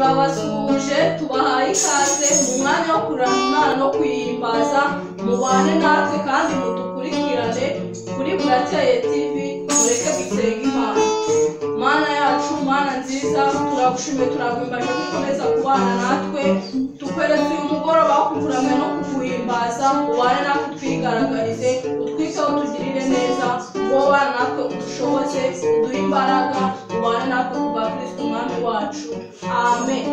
Turabasuhuje, tubahaye ikaze mu mwanya wo kuramya Imana no kuyihimbaza. Mubane natwe kandi mudukurikirane kuri Burakeye TV. Mureke dusenge Imana. Mana yacu, Mana nziza, turagushimiye, turaguhimbaje ko ukomeza kubana natwe. Tukweretse uyu mugoroba wo kukuramya no kuguhimbaza. Ubane natwe, twigaragarize, utwiteho, tugirire neza. Wowe bana natwe, udushoboze, uduhe imbaraga, ubane natwe kubwa Kristo Umwami wacu, amen.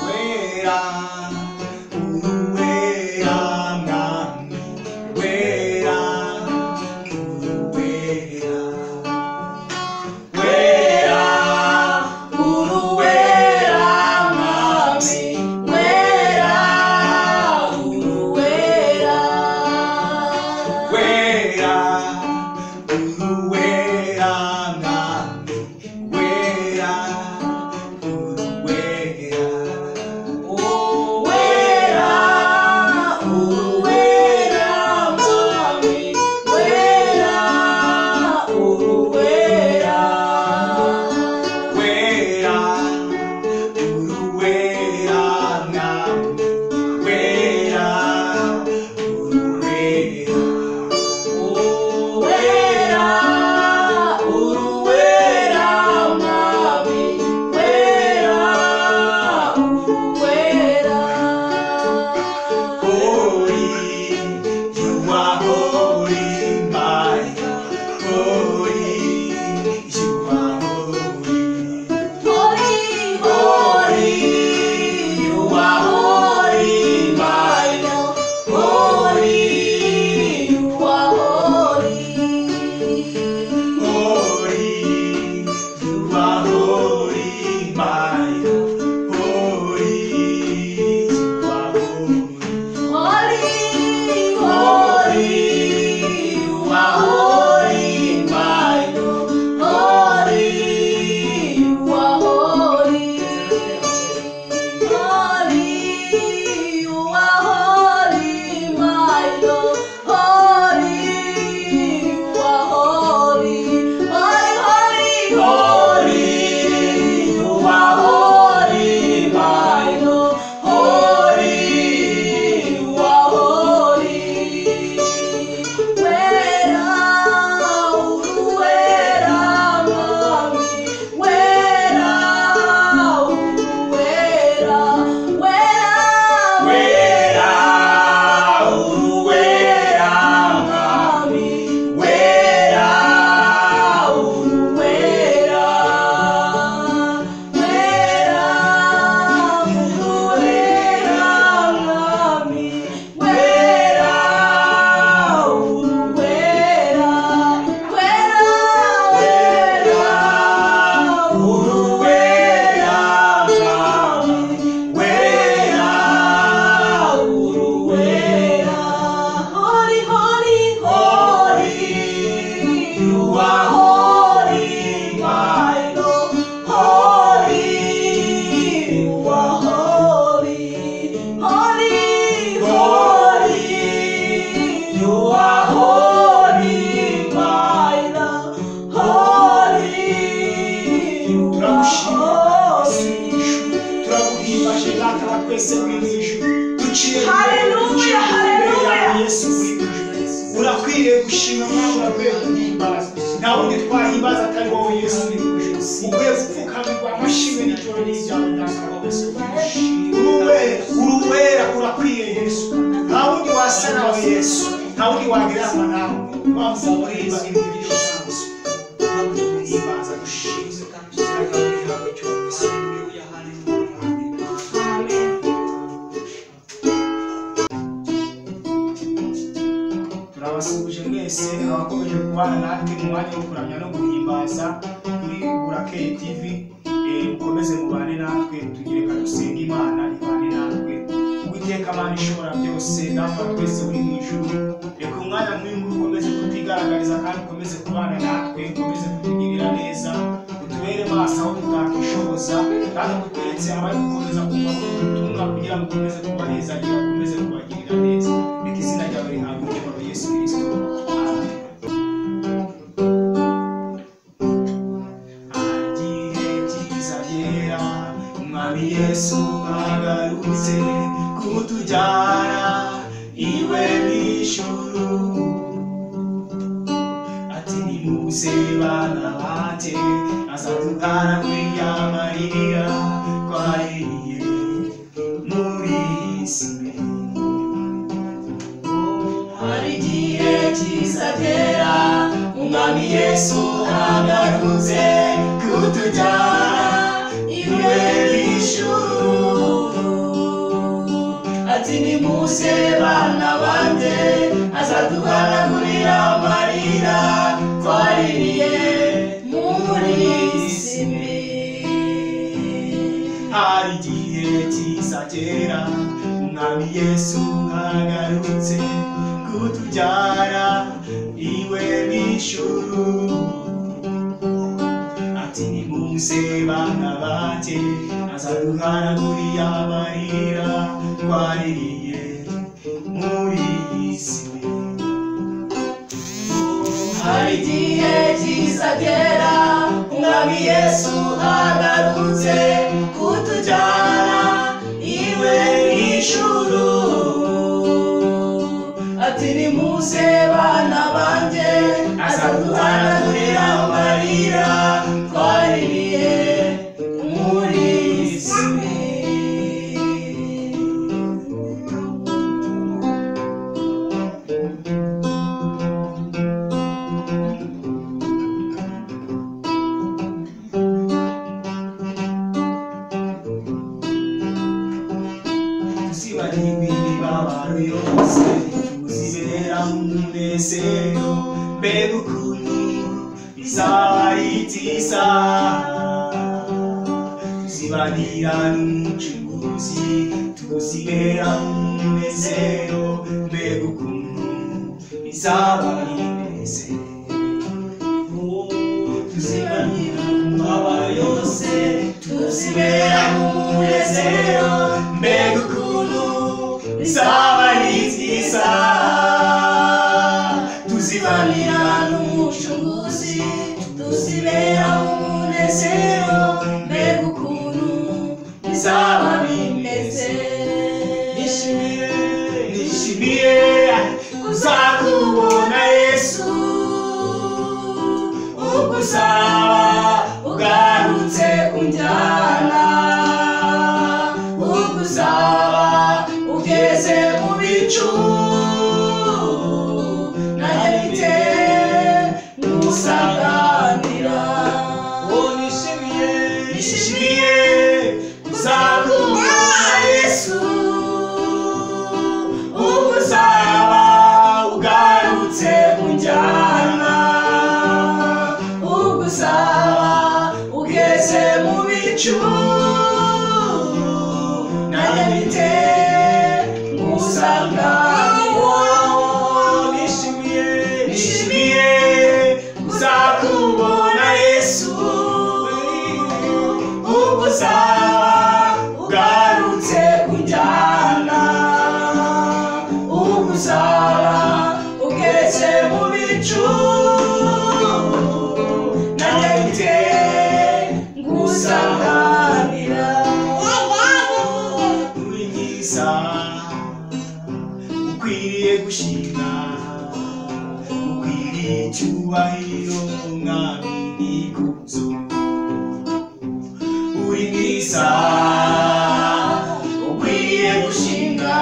Wera, uruwera, mwami, wera, uruwera. Wera, Uruwera mwami, wera, uruwera. Wera, uruwera, mwami, wera, uruwera. Oh, wera, uruwera mwami, wera, uruwera. Wera, uruwera, mwami, wera, uruwera. Oh, wera, uruwera mwami, wera, uruwera. Holy, you are holy, my God. Holy, you are holy. Holy, holy, you are holy, my Lord. Holy, you are holy. Holy, you are holy, my God. Holy, you are holy. Holy, holy, you are holy, my Lord. Holy, you are holy. Holy, you are holy, my Lord. Holy, you are holy. Holy, holy, holy, you are holy, my Lord. Holy, you are holy. Wera, uruwera, mwami. Wera, uruwera. Wera, Wera, uruwera, mwami. Wera, Uruwera, wera, uruwera, mwami. Wera, uruwera, wera, wera, uruwera, mwami. Wera, Uruwera. Holy, holy, holy, you are holy, my Lord. Holy, you are holy. Holy, holy, You are holy, my Lord. Holy, you are Turagushimira holy. turaguhimbaje Data wa twese uri mu ijuru. Duciye Hallelujah, duciye imbere yawe, hallelujah. Yesu uri mu ijuru, urakwiriye gushima Mwami, urakwiye guhimbaza. Nta wundi twahimbaza atari wowe, Yesu uri mu ijuru. Ukwiye gupfukamirwa. Amashimwe n'ijoro n'iryawe, Data wa twese uri mu ijuru. Uruwera, uruwera, urakwiye Yesu. Nta wundi wasa nawe Yesu, nta wundi wagereranywa nawe. Mpamvu uririmba ibihe byose, Yesu urakwiye guhimbaza, gushima. Amen. Turabasuhuje mwese abakomeje kubana natwe mu mwanya wo kuramya no guhimbaza kuri Burakeye TV. Mukomeze mubane natwe. Tugire dusenga Imana ibane natwe. Uwiteka Mana ishobora byose, Data wa twese uri mu ijuru, reka umwanya nk'uyu nguyu ukomeze. kutwigaragariza kandi ukomeze kubana natwe, ukomeze kutugirira neza, utubere maso aho tutakishoboza, kandi kutweretse abari gukomeza kumva ubutumwa kugira ngo ukomeze kubahezagira, ukomeze kubagirira neza. Reka izina ryawe rihabwe icyubahiro, Yesu Kristo. Amen. Igihe kizagera Umwami Yesu agarutse kutujyana iwe mw'ijuru, ati nimuze bana banjye, azaduhanagurira amarira twaririye muri iyi si mbi. Hari igihe kizagera Umwami Yesu agarutse kutujyana iwe mw'ijuru, ati nimuze bana banjye, azaduhanagurira amarira twaririye muri iyi si mbi. Hari igihe kizagera Umwami Yesu agarutse kutujyana iwe mw'ijuru, ati nimuze bana banjye, azaduhanagurira amarira twaririye muri iyi si mbi. Hari igihe kizagera Umwami Yesu agarutse kutujyana iwe mw'ijuru, ati nimuze bana banjye, azaduhanagurira amarira twaririye muri iyi si mbi. Tuzibagirwa imibabaro yose, tuzibera mu munezero, mbega ukuntu bizaba ari byiza. Tuzibanira n'Umucunguzi, tuzibera mu munezero, mbega ukuntu bizaba bimeze. Tuzibanira mu mabaro yose, Tuzibera mu munezero, mbega ukuntu bizaba ari byiza. Tuzibanira n'Umucunguzi, tuzibera mu munezero, mbega ukuntu bizaba bimeze. Nishimiye, nishimiye kuzakubona Yesu, Ubwo uzaba ugarutse unjyana, ubwo uzaba ugeze mu bicu, nanjye mpite ngusanganira. Oh, nishimiye, nishimiye kuzakubona Yesu, Ubwo uzaba ugarutse unjyana, ubwo uzaba ugeze mu bicu, nanjye mpite ngusanganira. Nishimiye, nishimiye kuzakubona Yesu, Ubwo uzaba ugarutse unjyana, ubwo uzaba ugeze mu bicu, nanjye mpite ngusanganira. Uri mwiza, ukwiriye gushima, ukwiriye icyubahiro, Mwami n'ikuzo. Uri mwiza, Ukwiriye gushimwa,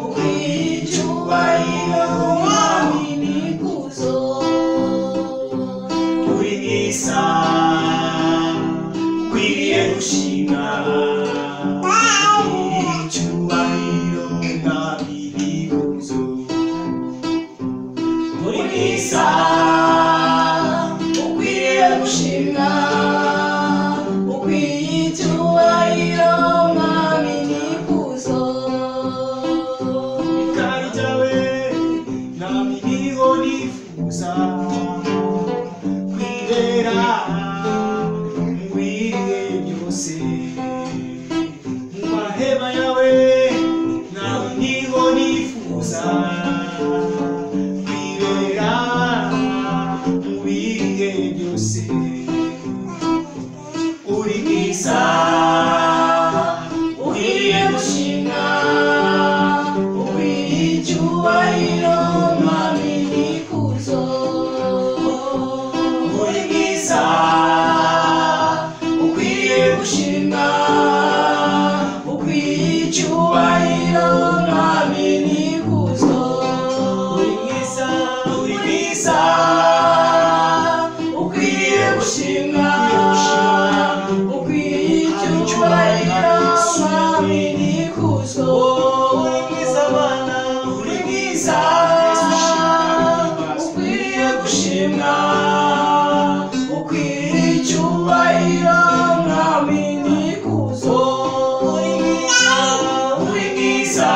ukwiye icyubahiro, Mwami n'ikuzo. Uri mwiza, ukwiriye gushimwa, ukwiriye icyubahiro, Mwami n'ikuzo. Uri mwiza, ukwiriye gushimwa. nifuza kwibera mu bihe byose mu mahema yawe nawe niho nifuza kwibera mu bihe byose uri mwiza Ukwiriye gushimwa, ukwiriye icyubahiro, Mwami n'ikuzo. Uri mwiza Ukwiriye gushimwa, ukwiriye icyubahiro, Mwami n'ikuzo. Uri mwiza Uri mwiza, ukwiriye gushimwa, ukwiriye icyubahiro, Mwami n'ikuzo. Uri mwiza Mana Uri mwiza, ukwiriye gushimwa, ukwiriye icyubahiro, Mwami n'ikuzo. Uri mwiza Uri mwiza,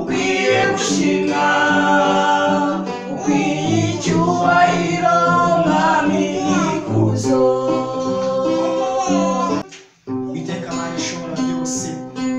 ukwiriye gushimwa, ukwiriye icyubahiro, Mwami n'ikuzo. Iteka Mana ishobora byose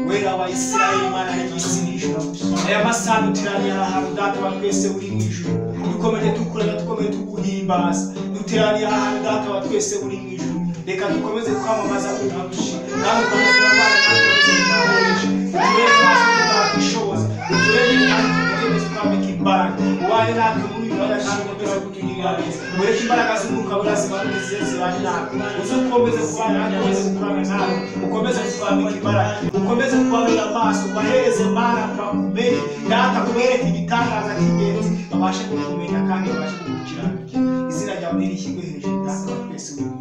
wera wa Isirayeli Mana y'isi n'ijuru aya masaha duteraniye aha hantu Data wa twese uri mu ijuru dukomeje tukurana dukomeje tuguhimbaza duteraniye aha hantu Data wa twese uri mu ijuru reka dukomeze kwamamaza ubuhamya kandi ukomeze kubana natwe ukomeze kudukoresha utubere maso tutakwishoboza utubere kandi tugukomeze twambika imbaraga ubane natwe muri uyu mwanya kandi ukomeze kutugirira neza ureke imbaraga z'umwuka wera zimanuke zize zibane natwe uze ukomeze kubana natwe ukomeze gukorana natwe ukomeze kutwambika imbaraga ukomeze kubabera amaso ubahereze Mana bakumenye Data ubereke igitangaza cy'ingenzi babashe kukumenya kandi babashe kugukiranukira izina ryawe nirishyirwe hejuru Data wa twese uri mu